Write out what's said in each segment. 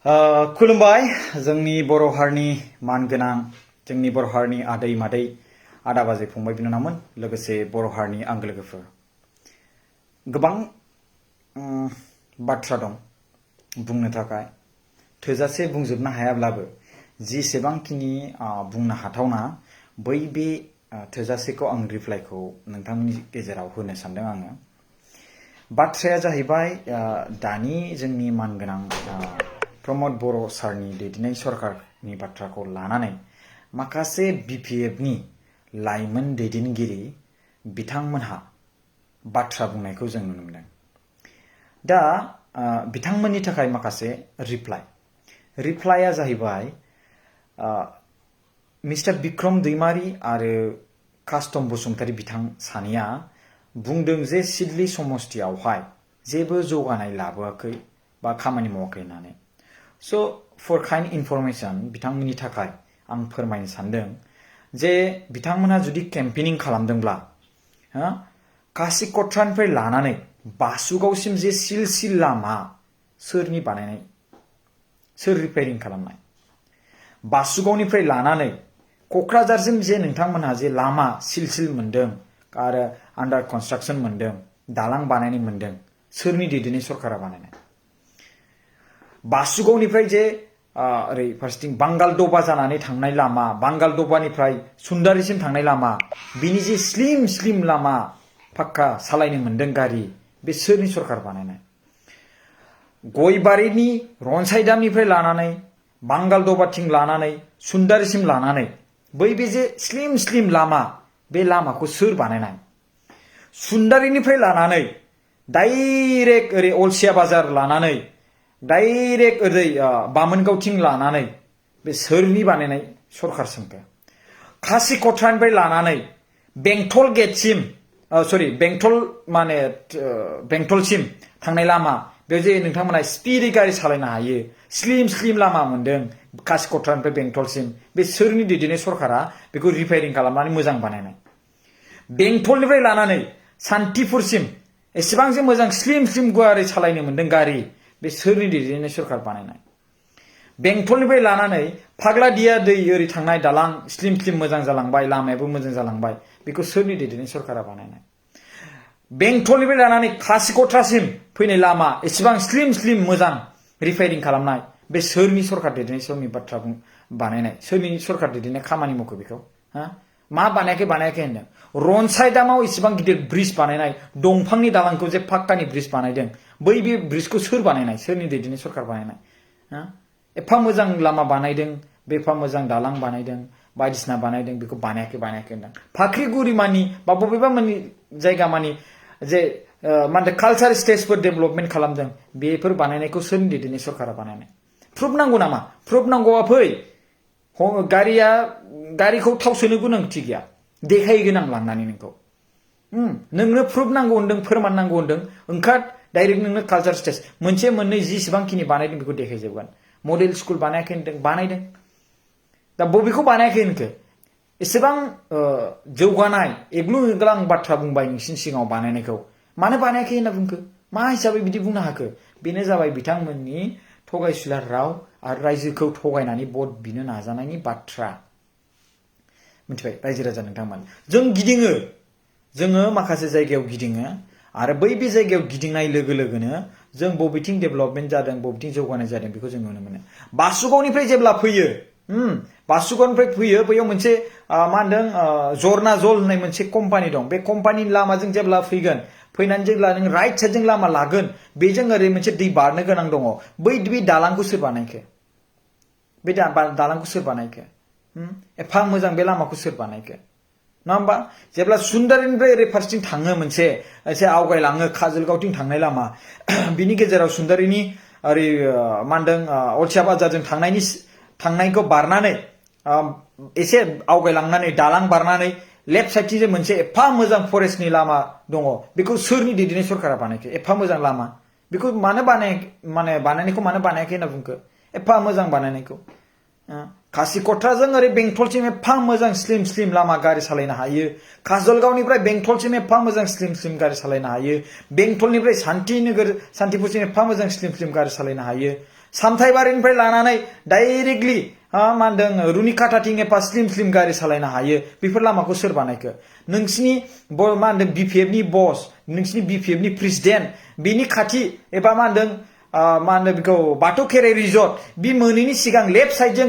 खुलुमबाय जोंनि बर' हारिनि मानगोनां जोंनि बर' हारिनि आदै मादै आदा बाजै फंबाय बिनानावमोन लोगोसे बर' हारिनि आंगो लोगोफोर गोबां बाथ्रा दं बुंनो थाखाय थोजासे बुंजोबनो हायाब्लाबो जिसेबांखिनि बुंनो हाथावना बै बे थोजासेखौ आं रिप्लाइखौ नोंथांमोननि गेजेराव होनो सानदों आङो बाथ्राया जाहैबाय दानि जोंनि मानगोनां प्रमद बर' सारनि दैदेननाय सरकारनि बाथ्राखौ लानानै माखासे बिपिएफनि लाइमोन दैदेनगिरि बिथांमोनहा बाथ्रा बुंनायखौ जों नुनो मोनदों दा बिथांमोननि थाखाय माखासे रिप्लाइया जाहैबाय मिस्टार बिक्रम दैमारी आरो कास्टम बसुमतारी बिथां सानैया बुंदों जे सिडली समस्तियावहाय जेबो जौगानाय लाबोआखै बा खामानि मावाखै होननानै So for kind information बिथांमोननि थाखाय आं फोरमायनो सानदों जे बिथांमोनहा जुदि केम्पेनिं खालामदोंब्ला कासिकट्रानिफ्राय लानानै बासुगावसिम जे सिल लामा सोरनि बानायनाय सोर रिपेयारिं खालामनाय बासुगावनिफ्राय लानानै कक्राझारसिम जे नोंथांमोनहा जे लामा सिल मोनदों आरो आन्डार कनस्ट्राक्सन मोनदों दालां बानायनाय मोनदों सोरनि दैदेननाय सरकारा बानायनाय बासुगावनिफ्राय जे ओरै फारसेथिं बांगालदबा जानानै थांनाय लामा बांगालदबानिफ्राय सुन्दारिसिम थांनाय लामा बिनि जे स्लिम लामा पाक्का सालायनो मोनदों गारि बे सोरनि सरकार बानायनाय गयबारिनि रनसायदामनिफ्राय लानानै बांगालदबाथिं लानानै सुन्दारिसिम लानानै बै बे जे स्लिम लामा बे लामाखौ सोर बानायनाय सुन्दारिनिफ्राय लानानै डाइरेक्ट ओरै अलसिया बाजार लानानै डाइरेक्ट ओरै बामोनगावथिं लानानै बे सोरनि बानायनाय सरकार सोंखो कासिकट्रानिफ्राय लानानै बेंटल गेटसिम बेंटल माने बेंटलसिम थांनाय लामा बेयाव जे नोंथांमोना स्पिडै गारि सालायनो हायो स्लिम लामा मोनदों कासिकट्रानिफ्राय बेंटलसिम बे सोरनि दैदेननाय सरकारा बेखौ रिपेयारिं खालामनानै मोजां बानायनाय बेंटलनिफ्राय लानानै सान्तिपुरसिम एसेबां जे मोजां स्लिम गुवारै सालायनो मोनदों गारि बे सोरनि दैदेननाय सरकार बानायनाय बेंटलनिफ्राय लानानै फाग्लादिया दै ओरै थांनाय दालां स्लिम मोजां जालांबाय लामायाबो मोजां जालांबाय बेखौ सोरनि दैदेननाय सरकारा बानायनाय बेंटलनिफ्राय लानानै कासिकट्रासिम फैनाय लामा एसेबां स्लिम मोजां रिपेयारिं खालामनाय बे सोरनि सरकार दैदेननाय समनि बाथ्रा बानायनाय सोरनि सरकार दैदेननाय खामानि मावखो बेखौ मा बानायाखै होनदों रनसायदामाव इसेबां गिदिर ब्रिज बानायनाय दंफांनि दालांखौ जे पाक्कानि ब्रिज बानायदों बै बे ब्रिजखौ सोर बानायनाय सोरनि दैदेननाय सरकार बानायनाय एफा मोजां लामा बानायदों बेफा मोजां दालां बानायदों बायदिसिना बानायदों बेखौ बानायाखै होनदों फाख्रिगुरि मानि बा बबेबा मानि जायगा मानि जे माने कालचार स्टेजफोर डेभेलपमेन्ट खालामदों बेफोर बानायनायखौ सोरनि दैदेननाय सरकारा बानायनाय प्रुफ नांगौ नामा प्रुफ नांगौबा फै गारिखौ थाव सोनो गोनांथि गैया देखायगोन आं लांनानै नोंखौ नोंनो प्रुफ नांगौ होनदों फोरमान नांगौ होनदों ओंखार डाइरेक्ट नोंनो कालचार स्टेज मोनसे मोननै जिसेबांखिनि बानायदों बेखौ देखायजोबगोन मडेल स्कुल बानायाखै होनदों बानायदों दा बबेखौ बानायाखै होनखो एसेबां जौगानाय एग्लुं एग्लां बाथ्रा बुंबाय नोंसिनि सिगाङाव बानायनायखौ मानो बानायाखै होनना बुंखो मा हिसाबै बिदि बुंनो हाखो बेनो जाबाय बिथांमोननि थगायसुला राव आरो रायजोखौ थगायनानै भट बिनो नाजानायनि बाथ्रा मिथिबाय रायजो राजा नोंथांमोन जों गिदिङो जोङो माखासे जायगायाव गिदिङो आरो बै बे जायगायाव गिदिंनाय लोगो लोगोनो जों बबेथिं डेभेलपमेन्ट जादों बबेथिं जौगानाय जादों बेखौ जों नुनो मोनो बासुगावनिफ्राय जेब्ला फैयो बासुगावनिफ्राय फैयो बैयाव मोनसे मा होनदों जरना जल होननाय मोनसे कम्पानि दं बे कम्पानिनि लामाजों जेब्ला फैगोन फैनानै जेब्ला नों राइट साइडजों लामा लागोन बेजों ओरै मोनसे दै बारनो गोनां दङ बै दालांखौ सोर बानायखो बे दालांखौ सोर बानायखो एफा मोजां बे लामाखौ सोर बानायखो नङा होमबा जेब्ला सुन्दारिनिफ्राय ओरै फारसेथिं थाङो मोनसे एसे आवगायलाङो काजलगावथिं थांनाय लामा बिनि गेजेराव सुन्दारिनि ओरै मा होनदों अलसिया बाजारजों थांनायखौ बारनानै एसे आवगायलांनानै दालां बारनानै लेफ्ट साइडथिं जे मोनसे एफा मोजां फरेस्टनि लामा दङ बेखौ सोरनि दैदेननाय सरकारा बानायखो एफा मोजां लामा बेखौ मानो बानायनायखौ मानो बानायाखै होनना बुंखो एफा मोजां बानायनायखौ कासिकट्राजों ओरै बेंटलसिम एफा मोजां स्लिम लामा गारि सालायनो हायो काजलगावनिफ्राय बेंटलसिम एफा मोजां स्लिम गारि सालायनो हायो बेंटलनिफ्राय सान्तिपुरसिम एफा मोजां स्लिम गारि सालायनो हायो सामथायबारिनिफ्राय लानानै डाइरेक्टलि मा होनदों रुनिकाटाथिं एबा स्लिम गारि सालायनो हायो बेफोर लामाखौ सोर बानायखो नोंसिनि मा होनदों BPF नि बस नोंसिनि BPF नि प्रेसिडेन्ट बेनि खाथि एबा मा होनदों बेखौ बाथौ खेराइ रिजर्ट बे मोनैनि सिगां लेफ्ट साइडजों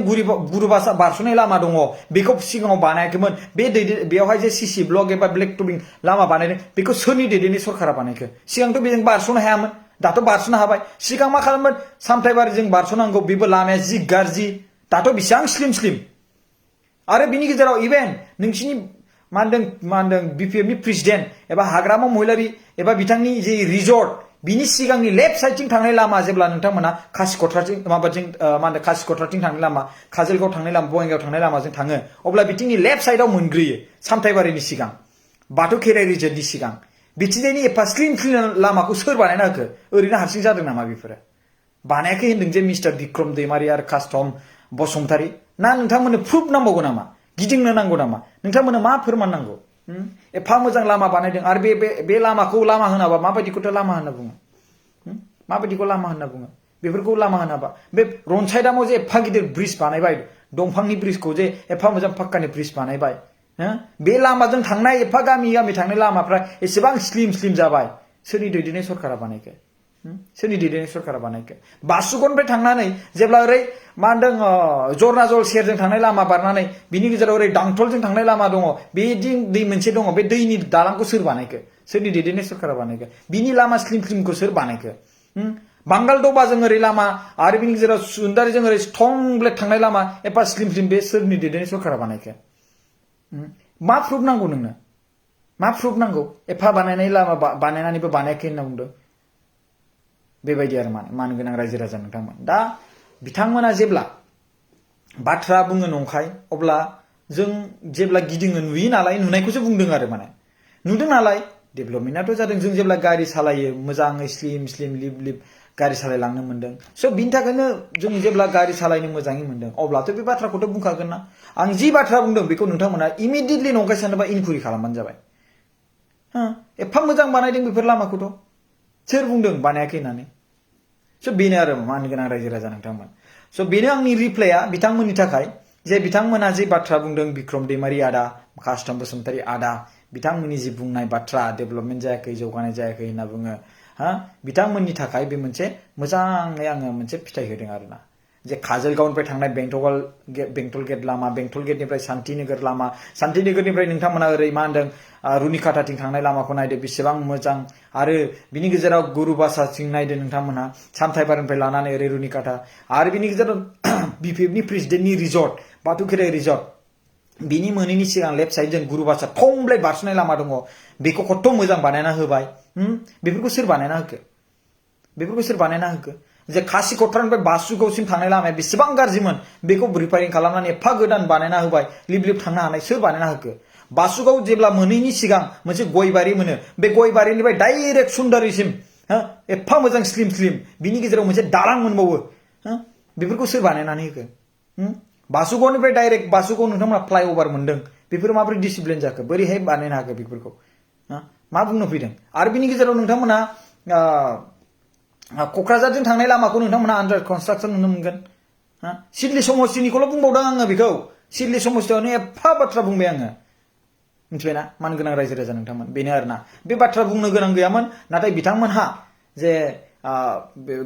गुरुबासा बारस'नाय लामा दङ बेखौ सिगाङाव बानायाखैमोन बेयावहाय जे CC ब्लक एबा ब्लेक टपिं लामा बानायदों बेखौ सोरनि दैदेननाय सरकारा बानायखो सिगांथ' बेजों बारस'नो हायामोन दाथ' बारस'नो हाबाय सिगां मा खालामोन सामथायबारिजों बारस'नांगौ बेबो लामाया जि गाज्रि दाथ' बेसेबां स्लिम आरो बिनि गेजेराव इभेन नोंसिनि मा होनदों BPF नि प्रेसिडेन्ट एबा हाग्रामा महिलारि एबा बिथांनि जे रिजर्ट बिनि सिगांनि लेफ्ट साइडथिं थांनाय लामा जेब्ला नोंथांमोना कासिक'ट्राथिं माबाथिं मा होनदों कासिक'ट्राथिं थांनाय लामा काजलगाव थांनाय लामा बङाइगाव थांनाय लामाजों थाङो अब्ला बिथिंनि लेफ्ट साइडआव मोनग्रोयो सामथायबारिनि सिगां बाथौ खेराइ रिजर्टनि सिगां बिथिंजायनि एफा स्लिम लामाखौ सोर बानायना होखो ओरैनो हारसिं जादों नामा बेफोरो बानायाखै होनदों जे मिस्टार बिक्रम दैमारि आरो कास्टम बसुमतारी ना नोंथांमोननो प्रुफ नांबावगौ नामा गिदिंनो नांगौ नामा नोंथांमोननो मा फोरमान नांगौ एफा मोजां लामा बानायदों आरो बे लामाखौ लामा होनाबा माबायदिखौथ' लामा होनना बुङो माबायदिखौ लामा होनना बुङो बेफोरखौ लामा होनाबा बे रनसाइदामाव जे एफा गिदिर ब्रिज बानायबाय दंफांनि ब्रिजखौ जे एफा मोजां पाक्कानि ब्रिज बानायबाय बे लामाजों थांनाय एफा गामि थांनाय लामाफ्रा एसेबां स्लिम जाबाय सोरनि दैदेननाय सरकारा बानायखो सोरनि दैदेननाय सरकारा बानायखो बासुगननिफ्राय थांनानै जेब्ला ओरै मा होनदों जरनाजल सेरजों थांनाय लामा बारनानै बिनि गेजेराव ओरै दांथलजों थांनाय लामा दङ बे दै मोनसे दङ बे दैनि दालांखौ सोर बानायखो सोरनि दैदेननाय सरकारा बानायखो बिनि लामा स्लिमखौ सोर बानायखो बांगाल दबाजों ओरै लामा आरो बिनि गेजेराव सुन्दारिजों ओरै थंब्लेट थांनाय लामा एफा स्लिम बे सोरनि दैदेननाय सरकारा बानायखो मा प्रुफ नांगौ नोंनो मा प्रुफ नांगौ एफा बानायनाय लामा बानायनानैबो बानायाखै होनना बुंदों बेबायदि आरो मानगोनां रायजो राजा नोंथांमोन दा बिथांमोना जेब्ला बाथ्रा बुङो नंखाय अब्ला जों जेब्ला गिदिङो नुयो नालाय नुनायखौसो बुंदों आरो नुदों नालाय डेभेलपमेन्टआथ' जादों जों जेब्ला गारि सालायो मोजाङै स्लिम लिब गारि सालायलांनो मोन्दों स' बिनि थाखायनो जों जेब्ला गारि सालायनो मोजाङै मोन्दों अब्लाथ' बे बाथ्राखौथ' बुंखागोन ना आं जि बाथ्रा बुंदों बेखौ नोंथांमोना इमिडियेटलि नंखाय सानोबा इनकुइरि खालामबानो जाबाय एफा मोजां बानायदों बेफोर लामाखौथ' सोर बुंदों बानायाखै होननानै स' बेनो आरो मानगोनां रायजो राजा नोंथांमोन स' बेनो आंनि रिप्लाइआ बिथांमोननि थाखाय जे बिथांमोना जे बाथ्रा बुंदों बिक्रम दैमारि आदा कास्टम बसुमतारी आदा बिथांमोननि जि बुंनाय बाथ्रा डेभेलपमेन्ट जायाखै जौगानाय जायाखै होनना बुङो बिथांमोननि थाखाय बे मोनसे मोजाङै आङो मोनसे फिथाइ होदों आरोना जे काजलगावनिफ्राय थांनाय बेंटल गेट लामा बेंटल गेटनिफ्राय शान्तिनगर लामा शान्तिनगरनिफ्राय नोंथांमोना ओरै मा होनदों रुनिकाटाथिं थांनाय लामाखौ नायदो बेसेबां मोजां आरो बिनि गेजेराव गुरुबासाथिं नायदो नोंथांमोना सामथायबारिनिफ्राय लानानै ओरै रुनिकाटा आरो बिनि गेजेराव BPF नि प्रेसिडेन्टनि रिजर्ट बाथौ खेराइ रिजर्ट बिनि मोनैनि सिगां लेफ्ट साइडजों गुरुबासा थंब्लेट बारस'नाय लामा दङ बेखौ खथ' मोजां बानायना होबाय बेफोरखौ सोर बानायना होखो जे कासिक'ट्रानिफ्राय बासुगावसिम थांनाय लामाया बेसेबां गाज्रिमोन बेखौ रिपेयारिं खालामनानै एफा गोदान बानायना होबाय लिब थांनो हानाय सोर बानायना होखो बासुगाव जेब्ला मोनैनि सिगां मोनसे गयबारि मोनो बे गयबारिनिफ्राय डाइरेक्ट सुन्दारिसिम एफा मोजां स्लिम बिनि गेजेराव मोनसे दालां मोनबावो बेफोरखौ सोर बानायनानै होखो बासुगावनिफ्राय डाइरेक्ट बासुगाव नोंथांमोना फ्लाइअभार मोनदों बेफोर माबोरै डिसिप्लिन जाखो बोरैहाय बानायनो हाखो बेफोरखौ मा बुंनो फैदों आरो बिनि गेजेराव नोंथांमोना क'क्राझारजों थांनाय लामाखौ नोंथांमोना आन्डार कनस्ट्राक्सन नुनो मोनगोन सिडली समस्तिनिखौल' बुंबावदों आङो बेखौ सिडली समस्तियावनो एफा बाथ्रा बुंबाय आङो मिथिबायना मानगोनां रायजो राजा नोंथांमोन बेनो आरोना बे बाथ्रा बुंनो गोनां गैयामोन नाथाय बिथांमोनहा जे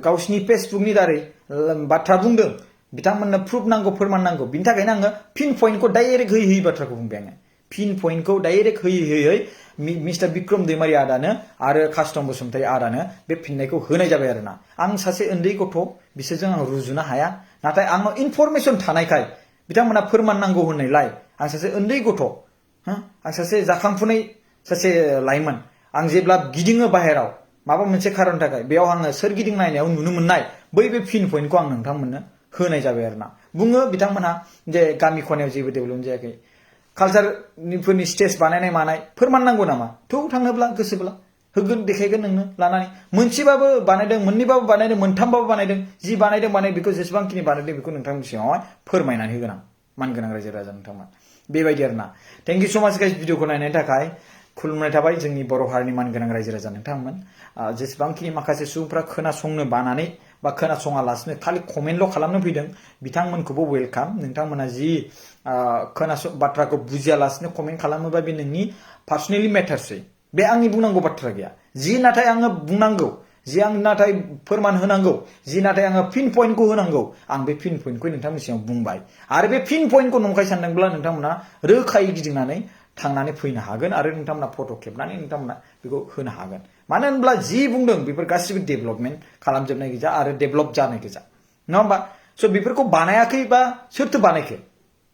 गावसिनि फेसबुकनि दारै बाथ्रा बुंदों बिथांमोननो प्रुफ नांगौ फोरमान नांगौ बिनि थाखायनो आङो पिन पइन्टखौ डाइरेक्ट होयै बाथ्राखौ बुंबाय आङो पिन पइन्टखौ डाइरेक्ट होयै मिस्टार बिक्रम दैमारि आदानो आरो कास्टम बसुमतारी आदानो बे फिननायखौ होनाय जाबाय आरोना आं सासे उन्दै गथ' बिसोरजों आं रुजुनो हाया नाथाय आंनाव इनफरमेसन थानायखाय बिथांमोना फोरमान नांगौ होननायलाय आं सासे उन्दै गथ' आं सासे जाखांफुनाय सासे लाइमोन आं जेब्ला गिदिङो बाहेराव माबा मोनसे खारननि थाखाय बेयाव आङो सोरगिदिं नायनायाव नुनो मोननाय बे पिन पइन्टखौ आं नोंथांमोननो होनाय जाबाय आरोना बुङो बिथांमोनहा जे गामि खनायाव जेबो डेभेलपमेन्ट जायाखै कालचारफोरनि स्टेज बानायनाय मानाय फोरमान नांगौ नामा थाङोब्ला गोसोब्ला होगोन देखायगोन नोंनो लानानै मोनसेबाबो बानायदों मोननैबाबो बानायदों मोनथामबाबो बानायदों जि बानायदों बेखौ जेसेबांखिनि बानायदों बेखौ नोंथांनि सिगाङावहाय फोरमायनानै होगोन आं मानगोनां रायजो राजा नोंथांमोन बेबायदि आरोना थेंक इउ स' माच गाइस भिडिअखौ नायनायनि थाखाय खुलुमनाय थाबाय जोंनि बर' हारिनि मानगोनां रायजो राजा नोंथांमोन जेसेबांखिनि माखासे सुबुंफ्रा खोनासंनो बानानै बा खोनासङालासिनो खालि कमेन्टल' खालामनो फैदों बिथांमोनखौबो वेलकाम नोंथांमोना जि बाथ्राखौ बुजियालासिनो कमेन्ट खालामोबा बे नोंनि पार्सनेलि मेटारसै बे आंनि बुंनांगौ बाथ्रा गैया जि नाथाय आङो बुंनांगौ जि आं नाथाय फोरमान होनांगौ जि नाथाय आङो पिन पइन्टखौ होनांगौ आं बे पिन पइन्टखौ नोंथांनि सिगाङाव बुंबाय आरो बे पिन पइन्टखौ नंखाय सानदोंब्ला नोंथांमोना रोखायै गिदिंनानै थांनानै फैनो हागोन आरो नोंथांमोना फट' खेबनानै नोंथांमोना बेखौ होनो हागोन मानो होनब्ला जि बुंदों बेफोर गासिबो डेभेलपमेन्ट खालामजोबनाय गोजा आरो डेभेलप जानाय गोजा नङा होमबा स' बेफोरखौ बानायाखैबा सोरथो बानायखो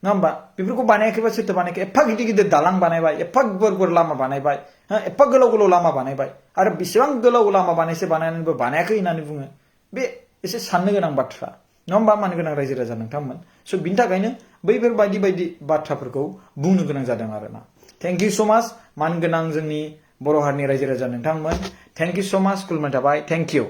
नङा होमबा बेफोरखौ बानायाखैबा सोरथो बानायखो एफा गिदिर गिदिर दालां बानायबाय एफा गुवार गुवार लामा बानायबाय एफा गोलाव गोलाव लामा बानायबाय आरो बेसेबां गोलाव लामा बानायनानैबो बानायाखै होननानै बुङो बे एसे साननो गोनां बाथ्रा नङा होमबा मानो गोनां रायजो राजा नोंथांमोन स' बिनि थाखायनो बैफोर बायदि बाथ्राफोरखौ बुंनो गोनां जादों आरोना थेंक इउ स' माच मान गोनां जोंनि बर' हारिनि रायजो राजा नोंथांमोन थेंक इउ स' माच खुलुमनाय थाबाय थेंक इउ